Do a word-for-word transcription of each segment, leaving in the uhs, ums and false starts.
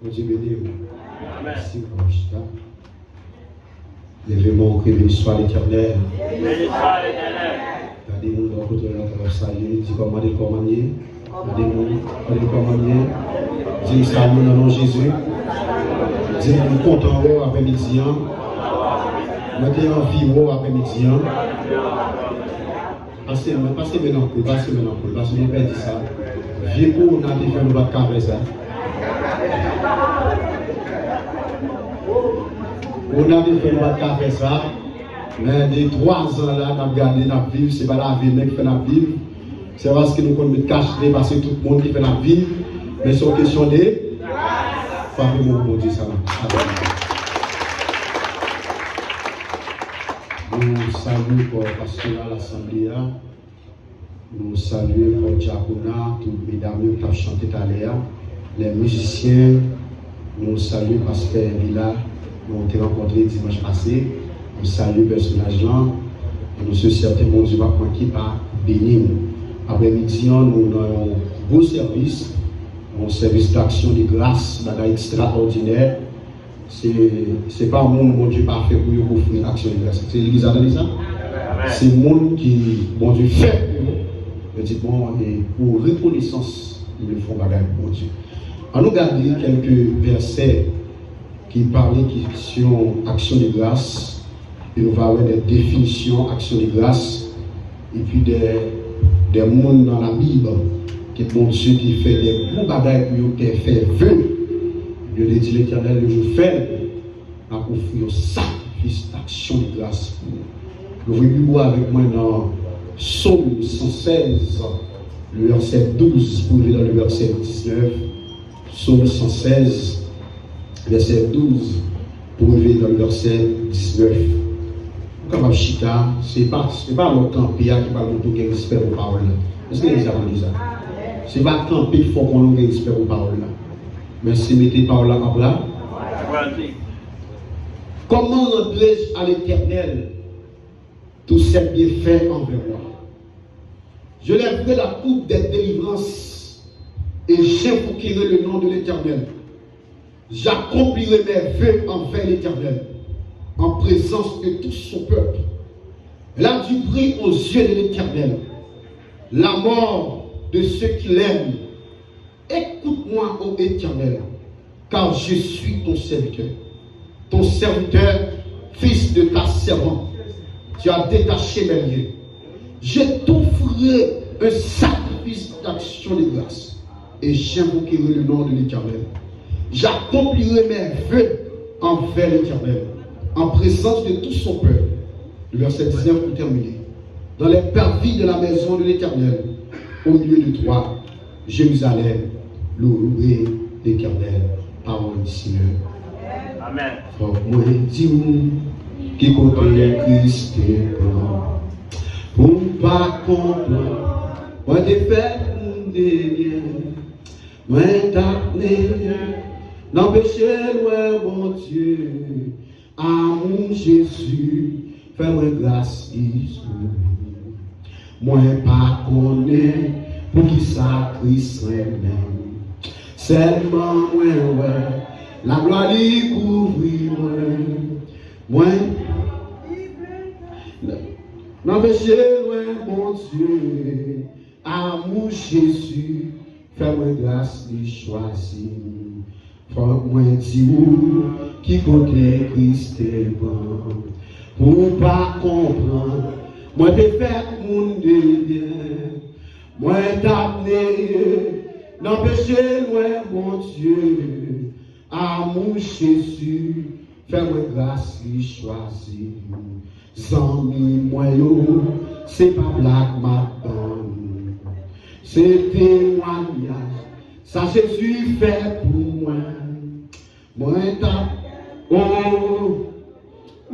Bondye beni w. Mèsi pou chita. Leve men w, kriye, Béni soit l'Éternel. Gade moun bò kote w la, w ap salye, di kòman, di kòman l ye. Gade moun, gade kòman l ye. Di m salye w nan non Jezi. Di m m kontan wè w aprèmidi an. Mwen te anvi wè w aprèmidi an. Pase, pase men nan poul, pase men nan poul, pase nou pèdi sa. Vye kowona te fè nou pa t ka fè sa. Kowona te fè nou pa t ka fè sa. Men de twa zan la, n ap gade, n ap viv, se pa lave men k fè n ap viv. Se paske nou konn met kachnen pase tout moun ki fè n ap viv. Men se yon kesyon de frape men pou Bondye sa la. Nou salye kò pastoral asanble a. Nou salye kò dyakona, tout medam yo k t ap chante talè a. Lè mizisyen, nou salye pastè Vila, nou te rankontre dimanch pase. Nou salye pèsonaj lan. E nou se sèten Bondye p ap manke pa beni w. Aprèmidi an, nou nan yon gwo sèvis, yon sèvis d'action de grâce, bagay ekstraòdinè. Se, se pa moun Bondye pa fè pou yo ofri aksyon inivèsèl. Se legliz la tande sa? Se moun ki Bondye fè pou yo. Yo di, bon, e pou rekonesans, yo vle fè yon bagay pou Bondye. An nou gade kèlke vèsè ki pale kesyon aksyon de gras. E nou va wè de definisyon aksyon de gras, epi de, de moun nan Labib ke Bondye te fè de gwo bagay pou yo te fè ve. Yo te di Letènèl, le jou fèt, n ap ofri yon sakrifis d'aksyon de gras pou ou. Louvri Bib ou avèk mwen nan Sòm san sèz, le vèsè douz pou rive nan le vèsè diznèf. Sòm san sèz, vèsè douz, pou rive nan vèsè diznèf. Ou kapab chita, se pa, se pa lè w kanpe a ki pral montre w gen respè pou pawòl la. Èske legliz la konn di sa? Se pa kanpe k fè w konnen w gen respè pou pawòl la. Men se mete pawòl la an pra. Comment rendrai-je à l'Éternel tous ses bienfaits envers moi? Je lèverai la coupe des délivrances et j'invoquerai le nom de l'Éternel. J'accomplirai mes vœux envers l'Éternel, en présence de tout son peuple. Elle a du prix aux yeux de l'Éternel, la mort de ceux qui l'aiment. Écoute-moi, ô Éternel, car je suis ton serviteur, ton serviteur, fils de ta servante. Tu as détaché mes liens. Je t'offrirai un sacrifice d'action de grâce et j'invoquerai le nom de l'Éternel. J'accomplirai mes vœux envers l'Éternel, en présence de tout son peuple. Le verset dix-neuf pour terminer. Dans les parvis de la maison de l'Éternel, au milieu de toi, Jérusalem, louez l'Éternel. Pawòl Senyè. Amèn. Fòk mwen di w ki kote Kris te pran. Pou m pa konprann, mwen te fè moun de byen. Mwen t ap mennen nan peche lwen Bondye. Amou Jezi, fè mwen gras li sou mwen. Mwen pa konnen poukisa Kris renmen m. Sèlman mwen wè laglwa li kouvri mwen. Mwen nan peche lwen Bondye. Amou Jezi, fè mwen gras li chwazi m. Fòk mwen di w ki kote Kris te pran. Pou w pa konprann, mwen te fèt moun de byen. Mwen t ap neye nan peche lwen Bondye. Amou Jezi, fè mwen gras li chwazi m. Zanmi mwen yo, se pa blag m ap ban nou. Se temwayaj sa Jezi fè pou mwen. Mwen t ap, o,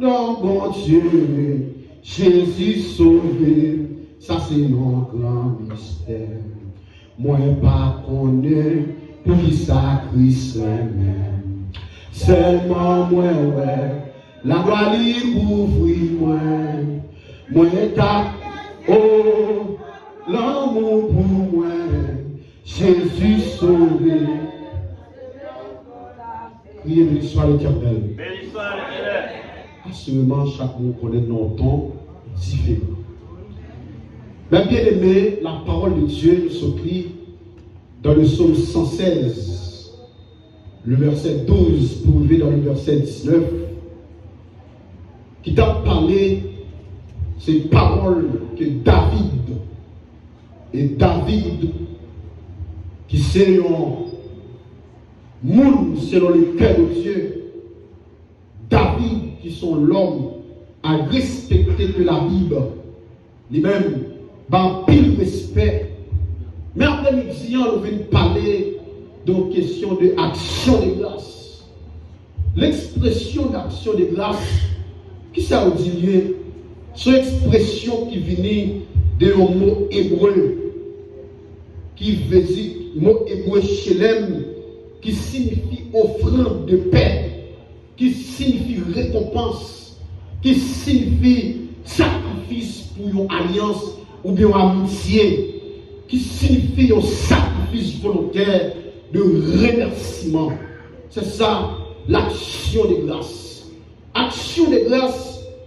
non Bondye, Jezi sove m. Sa se yon gran mistè. Mwen pa konnen poukisa Kris renmen m. Sèlman mwen wè laglwa li kouvri mwen. Mwen t ap, o, lanmou pou mwen. Jezi sove. Priye, beni swa Letènèl. Beni swa Letènèl. Asireman, chak moun konnen nan yon ton diferan. Men byeneme, lapawòl de Dye, nou sot li dans le psaume cent seize, le verset douze pou rive dans le verset dix-neuf, ki t ap pale, se pawòl ke David, e David, ki se yon moun selon le cœur de Dieu, David, ki se yon lòm a respekte ke Labib, li menm, ba anpil respè. Men aprè midi an, nou vin pale de yon kesyon de aksyon de gras. Lekspresyon d'aksyon de gras, kisa yo di l ye? Se yon ekspresyon ki vini de yon mo ebre, ki vle di mo ebre shelem, ki siyifi ofrann de pè, ki siyifi rekonpans, ki siyifi sakrifis pou yon alyans oubyen yon amitye, ki siyifi yon sakrifis volontè de remèsiman. Se sa, l'action de grâce. Aksyon de gras,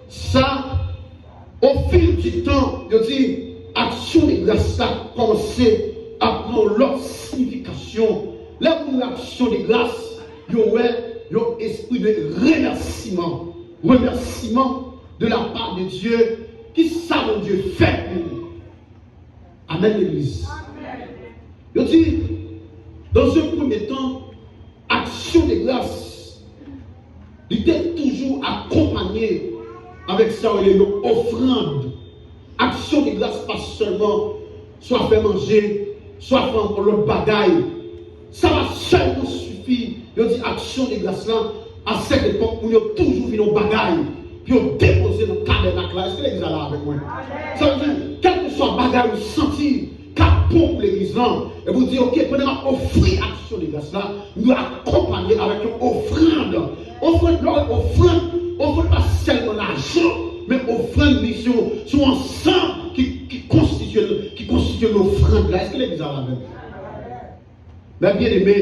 sa, o fil di tan, yo di, aksyon de gras la kòmanse ap pran yon lòt siyifikasyon. Lè moun wè aksyon de gras, yo wè yon espri de remèsiman. Remèsiman de la part de Dieu. Kisa Bondye fè pou ou? Amèn, legliz. Yo di, dans un premier temps, aksyon de gras, li te toujou akonpanye avèk sa yo rele yon ofrann. Aksyon de gras pa sèlman swa fè manje, swa fè yon lòt bagay. Sa pa sèlman sifi, yo di aksyon de gras la, a sèt epòk, moun yo toujou vin yon bagay pou yo depoze nan tabènak la. Èske legliz la la avèk mwen? Sa vle di, kèlkeswa bagay ou santi k ap bon pou legliz lan, epi ou di, "Oke, pandan m ap ofri aksyon de gras la, m dwe akonpanye avèk yon ofrann." Ofrann, lè w wè ofrann, ofrann pa sèlman lajan, men ofrann li se yon, se yon ansanm ki, ki konstitye, ki konstitye lofrann la. Èske legliz la la avè m? Men byeneme,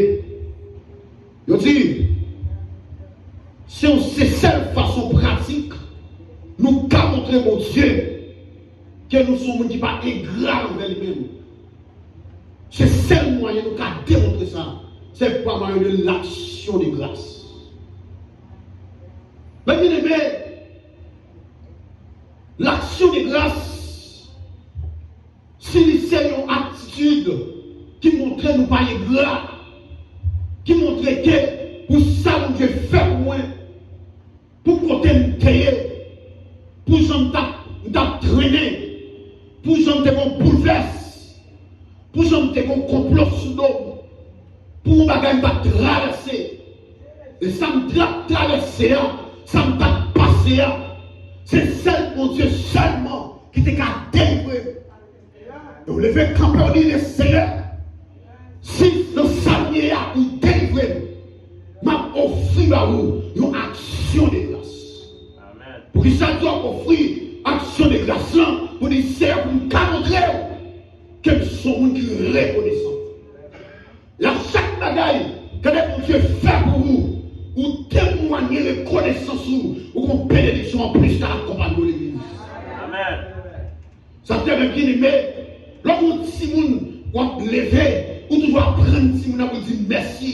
yo di, se yon, se sèl fason pratik nou ka montre Bondye ke nou se yon moun ki pa engra anvè li menm. Se sèl mwayen nou ka demontre sa, se pa mwayen de l'action de grâce. Men byeneme, l'action de grâce, si li se yon atitid ki montre nou pa engra, ki montre ke pou sa Bondye fè pou mwen, pou kote m te ye, pou jan m t ap, m t ap trennen, pou jan m te gon boulvès, pou jan m te gon konplo sou do m, pou yon bagay m t ap travèse. E sa m t ap travèse a, sa m t ap pase a, se sèl Bondye sèlman ki te ka delivre m. E w leve kanpe, w di, "Men Seyè, si nan sa m ye a, ou delivre m, m ap ofri ba ou yon aksyon de gras." Amèn. Poukisa w ap ofri aksyon de gras lan? Pou di, "Seyè, pou m ka montre w ke m se yon moun ki rekonesan." Lè chak bagay ke Bondye fè pou ou, ou temwanye rekonesans ou, ou gon benediksyon anplis k ap akonpanye w legliz. Amèn. Sa te vle byeneme, lè w gon timoun w ap leve, ou toujou aprann timoun nan pou di mèsi.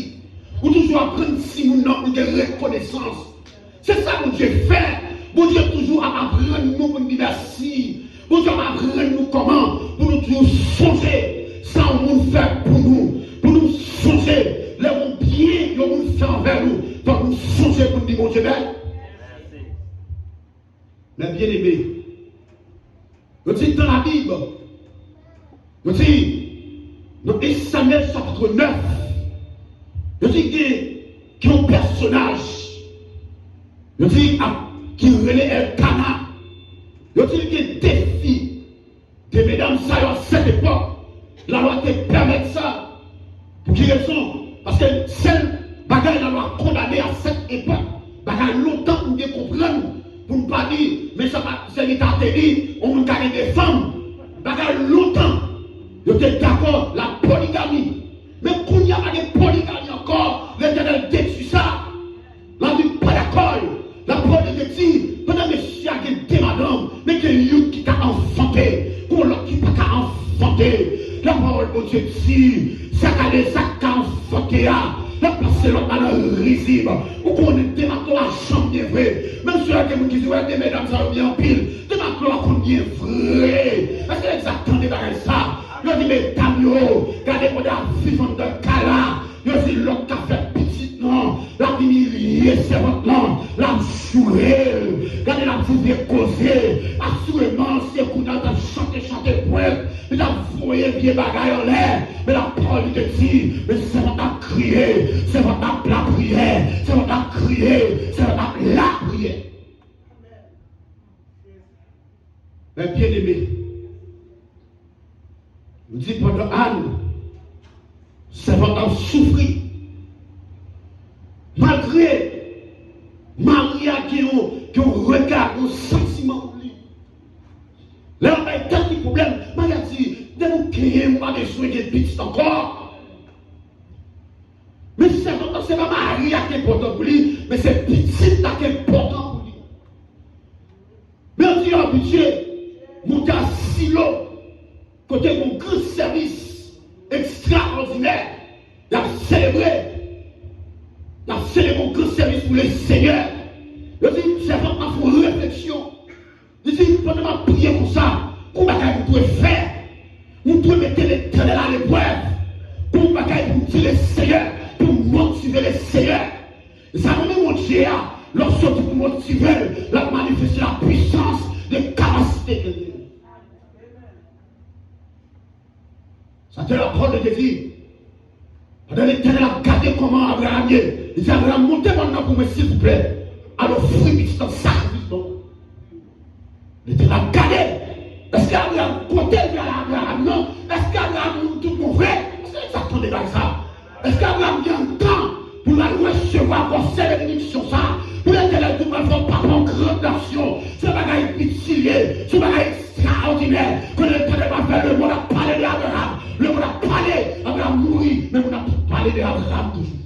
Ou toujou aprann timoun nan pou gen rekonesans. Se sa Bondye fè. Bondye toujou ap aprann nou pou n di mèsi. Bondye ap aprann nou kòman pou nou toujou sonje sa yon moun fè pou nou. Pou nou sonje lè yon byen yon moun fè anvè nou. Fòk nou sonje pou n di Bondye mèsi. Men byeneme, yo di nan Labib, yo di nan en Samyèl chapit nèf, yo di gen, gen yon pèsonaj, yo di ap, ki rele Èlkana. Yo di gen de fi, de medam sa yo a sèt epòk, lalwa te pèmèt sa. Pou ki rezon? Paske sèl bagay lalwa kondane a sèt epòk, bagay lontan pou n te konprann, pou n pa di, men sa pa, sèvitè a te di, yon moun ka gen de fanm. Bagay lontan, yo te dakò, la poligami. Men kounye a pa gen poligami ankò, Letènèl detwi sa. Ti, sa k ale, sa k ka anfante a, l ap pase lòt la nan rizib. Ou konnen, de maklo a janm byen vre. Menm si gen moun ki di, wè, de medam sa yo byen anpil. De maklo a konn byen vre. Èske nèg sa tande bagay sa? Yo di, medam yo, gade kote ap viv anndan kay la. Yo di, lòt ka fè pitit non, l ap imilye sèvant lan, l ap joure l. Gade, l ap di vye koze. Asireman, se kounye a l t ap chante, chante pwent. Li t ap voye vye bagay anlè. Men lapawòl li te di, men sèvant ap kriye, sèvant ap lapriyè, sèvant ap kriye, sèvant ap lapriyè. Men byeneme, m di pandan Ann, sèvant ap soufri. Malgre mari a gen yon, gen yon rega, yon santiman pou li. Lè l bay tèt li pwoblèm, mari a di, depi w genyen m, ou pa bezwen gen pitit ankò. Men sèvant lan, se pa mari a ki enpòtan pou li, men se pitit la ki enpòtan pou li. Men yo di yo abitye monte a Silo, kote gen yon gran sèvis ekstraòdinè. Y ap selebre. Y ap selebre yon gran sèvis pou Lesenyè. Yo di, sèvant lan fè yon refleksyon. Li di, pandan m ap priye konsa, gon bagay m dwe fè. M dwe mete Letènèl aleprèv. Gon bagay pou m di Lesenyè, pou m motive Lesenyè. Zanmi Bondye a, lè w soti pou motive l, l ap manifeste la puissance de kapasite ke l genyen. Sa te lapawòl de Dye di. Pandan Letènèl ap gade kòman Abraram ye, li di, Abraram, monte mòn nan pou mwen, silvouplè. Al ofri pitit an sakrifis ban mwen. Letènèl ap gade. Èske Abraram, kote l vin ale Abraram nan? Èske Abraram moun tout bon vre? Èske sa tande bagay sa? Èske Abraram gen tan pou l al resevwa gwosè benediksyon sa? Pou Letènèl di, mwen fè w papa yon gran nasyon. Se bagay itil ye, se bagay ekstraòdinè. Kote Letènèl va fè, lemonn ap pale de Abraram. Lemonn ap pale, Abraram mouri, men moun ap pale de Abraram toujou.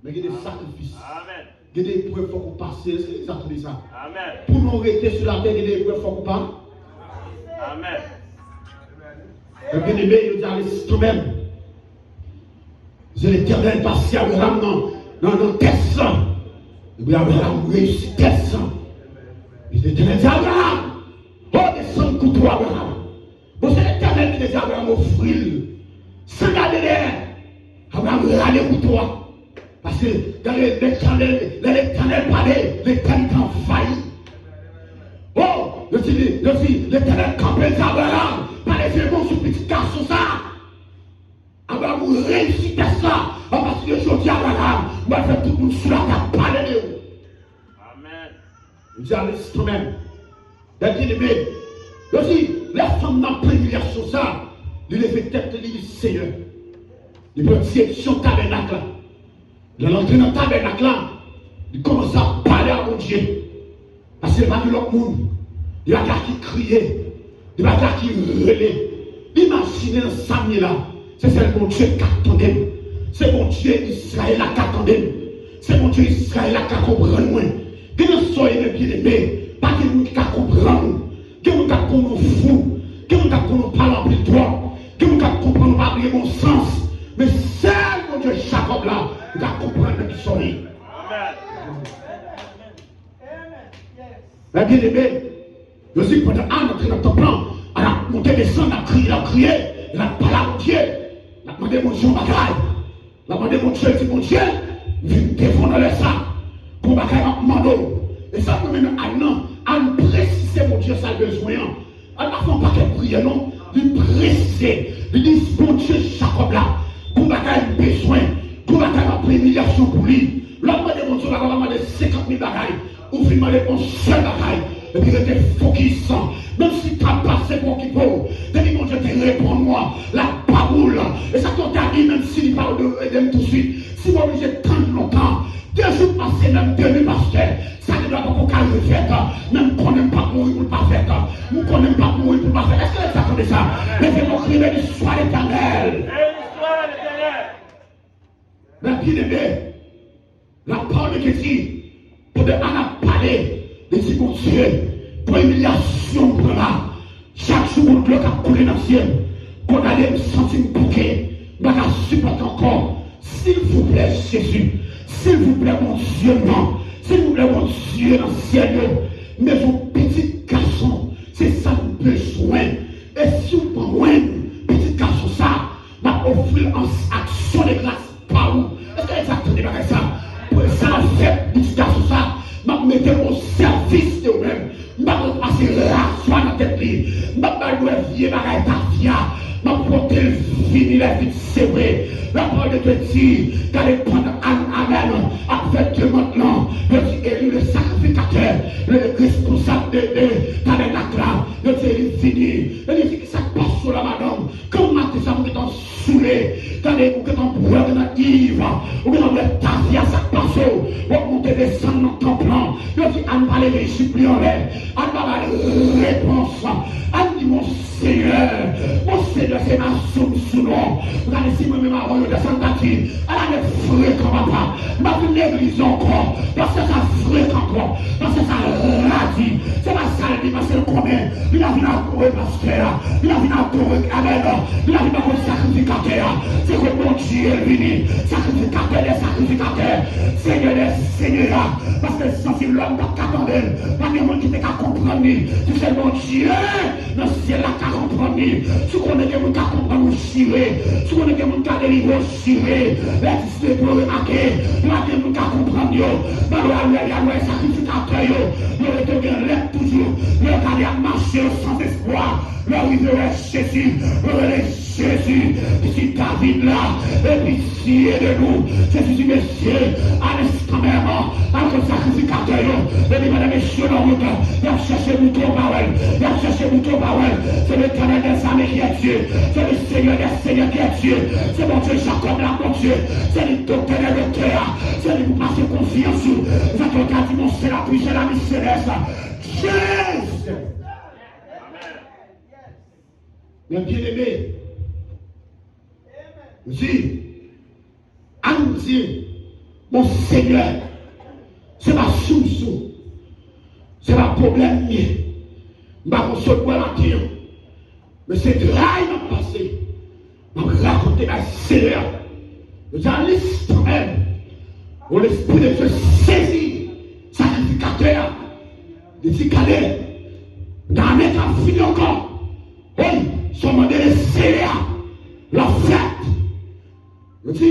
Men gen de sakrifis. Amen. Gen de eprèv fòk ou pase. Èske legliz la tande sa? Amen. Pou nou rete sou latè, gen de eprèv fòk ou pa. Amen. Men byeneme, yo di, ale kanmenm. Se Letènèl pase Abraram nan, nan, nan tès lan. Epi Abraram reyisi tès lan. Epi Letènèl di, Abraram, o, desann kouto Abraram. Bon, se Letènèl ki te di Abraram ofri l. San gade dèyè, Abraram rale kouto a. Paske, gade, Letènèl, lè Letènèl pale, letènite anvayi. O, yo di, yo di, Letènèl kanpe, l di Abraram, pa leve men w sou pitit gason sa a. Abraram, ou reyisi tès la. Apati de jodi a, Abraram, mwen fè tout moun sou latè ap pale de ou. Amen. Li di, ale kanmenm. Byeneme, yo di, lè fanm nan pran imilyasyon sa, li leve tèt li, li di, Senyè. Li pran direksyon tabènak la. Lè l antre nan tabènak la, li kòmanse ap pale a Bondye. Paske li pa gen lòt moun. Li pa gen a ki kriye. Li pa gen a ki rele. Li imajine nan sa m ye la. Se sèl Bondye k ap tande m. Se Bondye Izrayèl la k ap tande m. Se Bondye Izrayèl la k ap konprann mwen. Gen nan sa w ye, men byeneme, pa gen moun ki ka konprann ou. Gen moun k ap konn ou fou. Gen moun k ap konn ou pale anpil twòp. Gen moun k ap konprann ou pa gen bon sans. Men sèl Bondye Jakòb la, li ka konprann nan ki sa w ye. Amen. Men byeneme, yo di pandan Ann antre nan tanp lan, Ann ap monte desann, l ap kriye, l ap kriye, l ap pale a Bondye, l ap mande Bondye yon bagay. L ap mande Bondye, l di, Bondye, m vin devan w nan lè sa a. Gon bagay m ap mande w. E sa k mande nan Ann nan, Ann presize Bondye sa l bezwen an. Ann pa fè yon pakèt priyè non. Li presize. Li di, Bondye Jakòb la, gon bagay m bezwen. Gon bagay m ap pran imilyasyon pou li. Lè w ap mande Bondye yon bagay, w pa mande senkant mil bagay. Ou fin mande yon sèl bagay. Epi rete fokis. Menm si tan pase pou okipe w. Depi Bondye te reponn ou an, l ap ba ou l. E sa k fè w ta di, menm si li pa ede m tousuit, si m oblije tann lontan, de jou pase, menm de nwi, pastè, sa ki dwa poko ka refèt, men m konnen m p ap mouri pou l pa fèt. M konnen m p ap mouri pou l pa fèt. Èske legliz la tande sa? Leve men w, kriye, beni swa Letènèl. Beni swa Letènèl. Men byeneme, lapawòl de Dye di, pandan Ann ap pale, li di, Bondye, pran imilyasyon m pran la. Chak jou gon dlo k ap koule nan zye m. Kote ale m santi m bouke, m pa ka sipòte ankò. Silvouplè, Jezi, silvouplè, Bondye m nan, silvouplè, Bondye nan syèl yo, men yon pitit gason, se sa m bezwen. E si w pran mwen, pitit gason sa, m ap ofri l an aksyon de gras pa ou. Èske Bondye ap tande bagay sa? Pou sa m ap fè pitit gason sa, m ap mete l o sèvis de ou menm. M p ap pase razwa nan tèt li. M p ap ba l dwèt vye bagay tafya. M ap pote l vini lè vit sevre. Lapawòl de Dye di, gade pandan Ann Amèn ap fè demann lan, yo di Eli le sakrifikatè, le responsab de, de tabènak la, yo di Eli vini. Eli di, kisa k pase w la, madanm? Kan maten sa m gentan soule, tande, ou gentan bwè, ou gentan iv, ou gentan bwè tafya, sa k pase w? W ap monte desann nan tanp lan. Yo di Ann pa leve jip li anlè. Ann pa ba l repons. Ann di, Monsenyè, Monsenyè, se nan soum sou non. Gade si mwen menm avè w, yo desann ta di, ala nèg frekan, papa. M pa vin legliz ankò. Pastè sa frekan twòp. Pastè sa radi. Se pa sa l di, paske l konnen li la vin adore pastè a. Li la vin adore, amèn. Li la vin adore sakrifikatè a. Se kot Bondye l vini. Sakrifikatè dè sakrifikatè. Senyè dè senyè a. Paske l santi lòm pa t ka tande l. Pa gen moun ki te ka konprann li. Se sèl Bondye nan syèl la ka konprann li. Si w konnen gen moun ka konprann ou, chire. Si w konnen gen moun ka delivre w, chire. Lè di se pou yo remake, yo pa gen moun ka konprann yo. Ban yo al wè, y al wè sakrifikatè yo. Yo rete gen lèt toujou. Yo gade ap mache yo san espwa. Lè yo rive wè Jezi, yo rele Jezi, pitit David la, e pitye de nou. Jezi di, mesye, al enstanmèman, al kot sakrifikatè yo. Epi pandan mesye yo nan wout, y ap chèche bouton pa wè l. Y ap chèche bouton pa wè l. Se Letènèl dèzame ki è Dye. Se le Senyè dè senyè ki è Dye. Se Bondye Jakòb la, Bondye. Se li doktè dè doktè a. Se li pou pase konfyans ou. Sa ki yo ka di, mon se la pwisè la mi selès. Jezi! Men byeneme, m di, ann di, Monsenyè, se pa soumsou, se pa pwoblèm m ye. M pa gon sot bwè maten an, men se tray m ap pase. M ap rakonte bay Senyè a. Yo di, à l'instant même, le Esprit de Dieu sezi sakrifikatè a. Li di, gade, nan ane k ap vini ankò, wi, sa w mande Senyè a, l ap fèt. Yo di,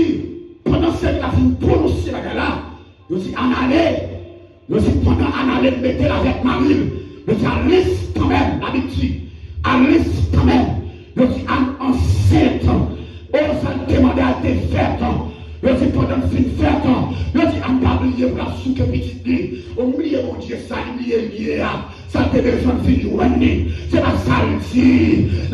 pandan Senyè a fin pwononse bagay la, yo di, Ann ale. Yo di, pandan Ann ale, l mete l avèk mari l. Yo di, à l'instant même, Labib di, à l'instant même, yo di, Ann ansent. O, sa l te mande a te fèt. Yo di, pandan l fin fèt, yo di, Ann pa bliye pou l ap souke pitit li. O, m bliye Bondye sa, li bliye l ye a. Sa l te bezwen vin jwenn li. Se pa sa l di.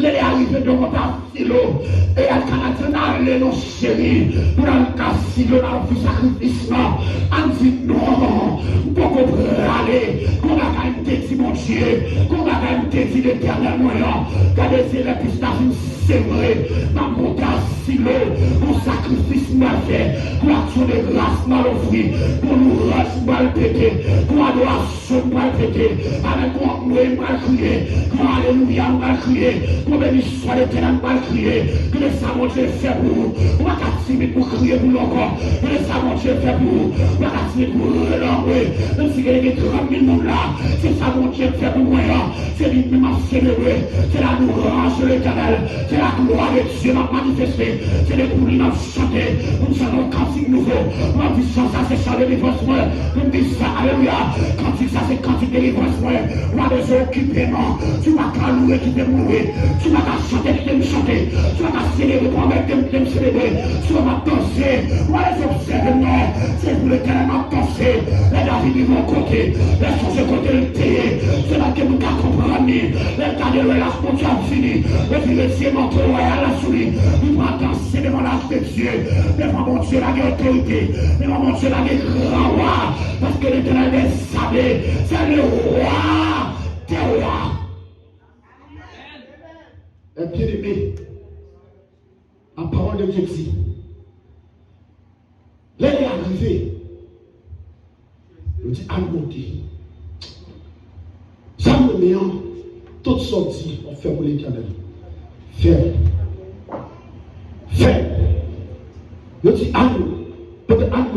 Lè li arive de kont a Silo, e Elkana di, ann ale non cheri, pou n al ka Silo, n al ofri sakrifis lan. Ann di, non, m poko prale. Gon bagay m te di Bondye, gon bagay m te di Letènèl mwen an. Gade, se lè pis la fin sevre, m ap monte a Silo, pou sakrifis m pral fè, pou aksyon de gras m pral ofri, pou lwanj m pral pete, pou adorasyon m pral pete, avèk yon louwe m pral kriye, yon alelouya m pral kriye, yon beni swa Letènèl m pral kriye. Gade sa Bondye fè pou ou. Ou pa ka timid pou kriye pou li ankò. Gade sa Bondye fè pou ou. Ou pa ka timid pou rele anmwe. Menm si gen trant mil moun la, se sa Bondye fè pou mwen an. Se li menm ap selebre. C'est la louange de l'Éternel. C'est la gloire de Dieu m ap manifeste. Se de pou li m ap chante. Pou m chante yon kantik nouvo. Pou m ap di chan sa se chan delivrans mwen. Pou m di sa, alelouya. Kantik sa se kantik delivrans mwen. Ou pa bezwen okipe m. Si w pa ka louwe, kite m louwe. Si w pa ka chante, kite m chante. Si w pa ka selebre, pèmèt m, kite m selebre. Si w pa ka danse, ou pa bezwen obsève m non. Se pou Letènèl m ap panse. Lè David rive yon kote, lè l sonje kote l te ye, se pa gen moun ka konprann li. Lè l gade lwè la, Bondye ap vini, yo vire zye manto wayal la sou li. Li pral danse devan laj de Dye, devan Bondye lage otorite, devan Bondye lage gran wa, paske Letènèl dèzame, c'est le roi des rois. Mes bien-aimés, la parole de Dieu dit, lè li arive, yo di, ann monte. Sa m renmen an, tout sa w di w ap fè pou Letènèl, fè l.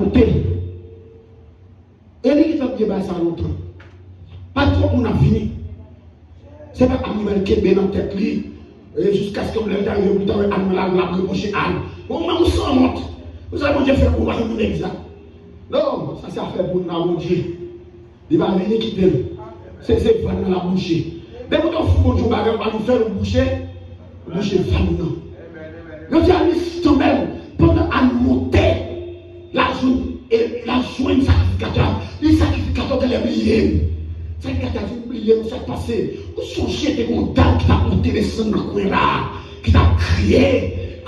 monte. Eli gentan byen bay sa lontan. Pa twòp moun ap vini. Se pa Àn Rivel kenbe nan tèt li, e jiskaske lè l ta rive pou l ta wè Àn nan lari, l ap repwoche Àn. Bon, ou menm ou sanwont. Pou sa Bondye fè pou ou pa janm vin legliz la. Non, sa se afè moun nan Bondye. Li pa vini kite l. Se, se vàn nan l ap bouche. Depi w fè Bondye yon bagay, ou pa vin fè l, ou bouche, ou bouche vàn nan. Yo di Anis kanmenm, pandan Àn monte, l al jwenn, e, l al jwenn sakrifikatè a. Li sakrifikatè a genlè bliye m. Sakrifikatè a di m bliye m, sa k pase? Ou sonje te gen yon dam ki t ap monte desann nan kwen la, ki t ap kriye.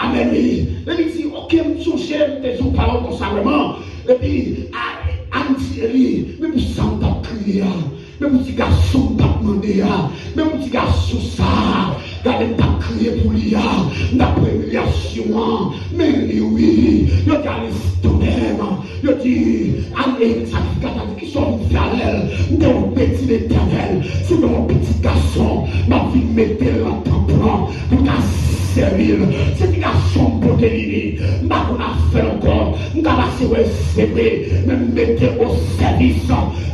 Amèn, wi. Epi li di, oke, m sonje, m te di yon pawòl konsa vrèman. Epi, a, Àn di Eli, men pou sa m t ap kriye a. Men pou ti gason m t ap mande a. Men pou ti gason sa a. Gade m t ap kriye pou li a. M t ap pran imilyasyon an. Men li wi. Yo di Anis kanmenm. Yo di, Àn, e sakrifikatè a di, kisa w vin fè avè l? M te ofri Letènèl. Si m te yon pitit gason, m ap vin mete l nan tanp lan pou l ka sèvi l. Se ti gason m pote li, li. M pa konn afè l ankò. M ka pase wè se vre, men m mete o sèvis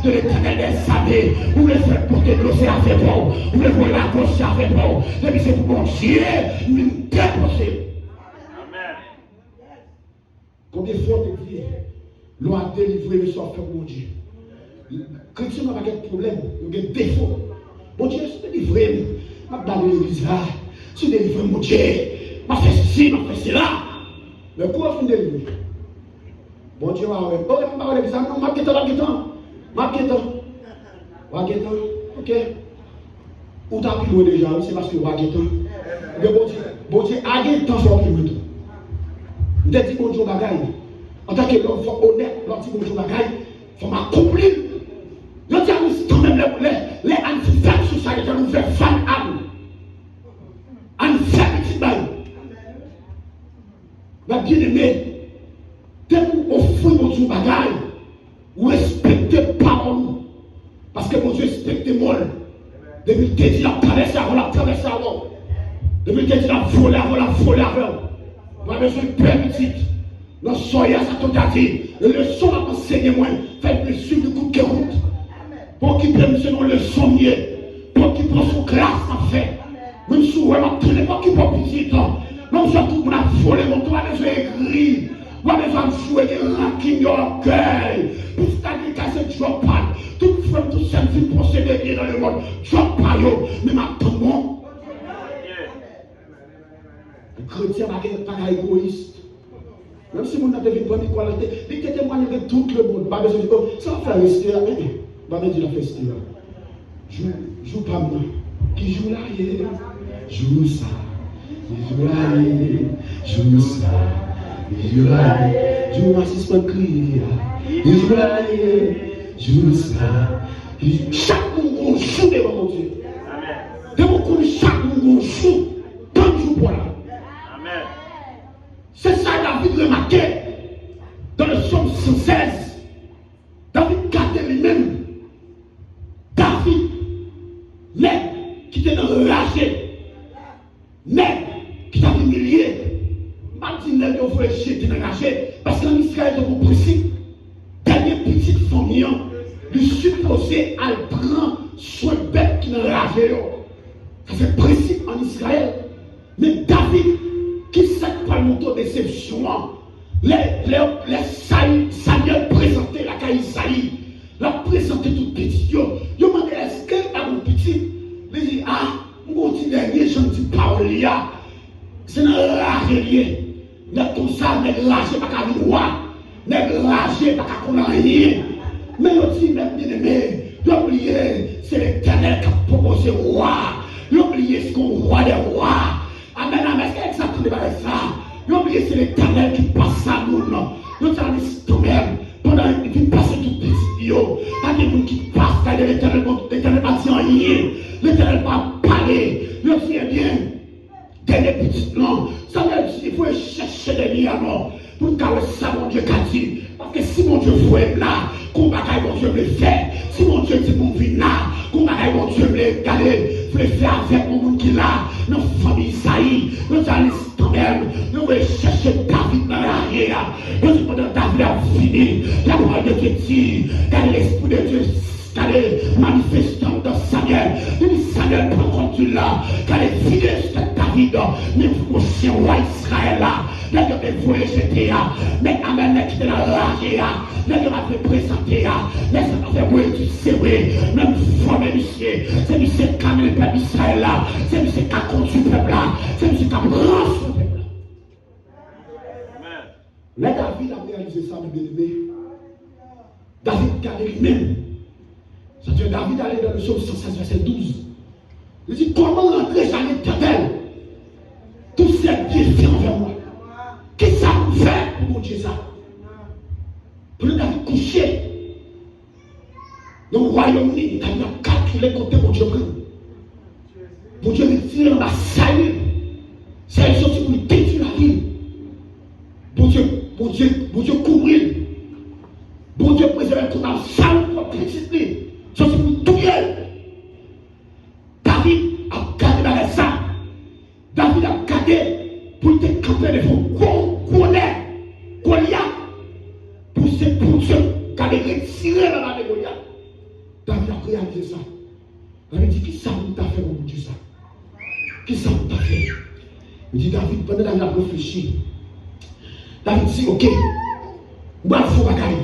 de Letènèl dèzame. Ou vle fè l pote dlo, se afè pa w. Ou vle voye lagoch, se afè pa w. Depi se pou Bondye, m depoze. Konbyen fwa w te di, lè w ap delivre, men sa w ap fè pou Bondye? Kretyen nan pakèt pwoblèm, yo gen defo. Bondye, si w delivre m, m ap ba nou legliz la. Si w delivre m, Bondye, m ap fè sesi, m ap fè sela. Men kou w fin delivre, Bondye pa wè m. O, m pa wè legliz la, non, m ap gentan, m ap gentan. M ap gentan. W a gentan, oke. Ou ta pi lwen deja, wi, se paske w a gentan. Men Bondye, Bondye a gentan fè w pi lwen tou. M te di Bondye yon bagay. Antanke lòm, fò w onèt, lè w di Bondye yon bagay, fò m akonpli l. Yo di Anis kanmenm lè, lè, lè Àn fin fè aksyon sa, yo di Àn ouvè vàn Àn. Àn fè pitit ba yo. Men byeneme, depi w ofri Bondye yon bagay, ou respekte pawòl ou. Paske Bondye respekte mo l. Depi l te di l ap travèse avè w, l ap travèse avè w. Depi l te di l ap vole avè w, l ap vole avè w. Ou pa bezwen pè pitit. Nan soyè sa, tout a di, leson l ap ansenye mwen, fè l vle swiv li kout ke kout. Pa okipe m, se nan leson m ye. Pa okipe w, se yon klas m ap fè. Menm si w wè m ap trennen, pa okipe w pitit. Menm si tout moun ap vole, men ou pa bezwen egri. Ou pa bezwen ap joure gen rankin, gen ògèy. Pitit la gen kay se djòb pa l. Tout frè m, tout sè m fin posede byen nan lemonn. Djòb pa yo. Men m ap tann mwen. Kretyen pa gen, pa ka egoyis. Menm si moun nan te vin pran mikwo a, li te, li te temwanye avèk tout lemonn. Pa bezwen di, o, sa w ap fè reste a, en, en. Pa bezwen di l ap fè reste a. Jou, jou pa m nan. Ki jou la ye? Jou sa. Ki jou la ye? Jou sa. Ki jou la ye? Jou m a sispann kriye a. Ki jou la ye? Jou sa. Ki, chak moun gon jou devan Bondye. Depi w konnen chak moun gon jou, tann jou pa w la. Se sa David remake dans le psaume cent seize. David gade li menm. David, nèg ki te nan raje, nèg ki t ap imilye. M pa di nèg yo voye jete nan raje, paske an Izrayèl te gen yon prensip, dènye pitit fanmi an, li sipoze al pran swen bèt ki nan raje yo. Sa se prensip an Izrayèl. Men David, ki sa k pral montre w desepsyon an? Lè, lè, lè Say-, Samyèl prezante lakay Isayi, l ap prezante tout pitit yo. Yo mande, èske l pa gon pitit? Li di, a, m gon ti dènye, jan l di pawòl li a. Se nan raje li ye. Nèg konsa, nèg raje pa ka vin wa. Nèg raje pa ka konn anyen. Men yo di, men byeneme, yo bliye se Letènèl k ap pwopoze wa. Yo bliye se yon wa dè wa. Amèn, amèn. Èske egzakteman bagay sa? Yo bliye se Letènèl ki pase a moun. Yo di Anis kanmenm, pandan li vin pase tout pitit li yo, pa gen moun ki pase kay Letènèl, bon, Letènèl pa di anyen. Letènèl pa pale. Yo di, ebyen, dènye pitit lan, sa vle di, voye chèche dènye a non, pou n ka wè sa Bondye ka di. Paske si Bondye voye m la, gon bagay Bondye vle fè. Si Bondye di pou m vin la, gon bagay Bondye vle gade. vle fè avèk yon moun ki la nan fanmi Izayi. Yo di, a lenstan menm, yo voye chèche David nan lari a. Yo di, pandan David ap vini, lapawòl de Dye di, gade, Lespri de Dye, gade, manifeste anndan Samyèl. Li di, Samyèl pran kondui la, gade, vire sou tèt David, men pwochen wa Izrayèl la, nèg yo te voye jete a, nèg Amalèk ki te nan lari a, nèg yo pa vle prezante a, nèg sa pa fè mwen di se vre, menm fòme misye, se misye k ka mennen pèp Izrayèl la, se misye k ka kondui pèp la, se misye k ap ranse pèp la. Lè David ap reyalize sa, men byeneme, David gade li menm. Sa fè David ale nan le Psaume cent seize, verset douze. Li di, comment rentrer à l'Éternel tous ses bienfaits envers moi? Kisa pou m fè pou Bondye sa? Pandan David kouche nan wayòm li, David ap kalkile kote Bondye pran l. Bondye retire l anba Sayil. Sayil soti pou l detwi lavi l. Bondye, Bondye, Bondye kouvri l. Bondye prezève l konsa, Sayil pran pitit li soti pou l touye l. David ap gade bagay sa. David ap gade pou l te kanpe devan gwo, gwo nèg, Golyat. Pou se Bondye gade retire l anba men Golyat. David ap reyalize sa. David di, kisa pou m ta fè pou Bondye sa? Kisa pou m ta fè? Li di David, pandan David ap reflechi, David di, oke, m pral fè yon bagay.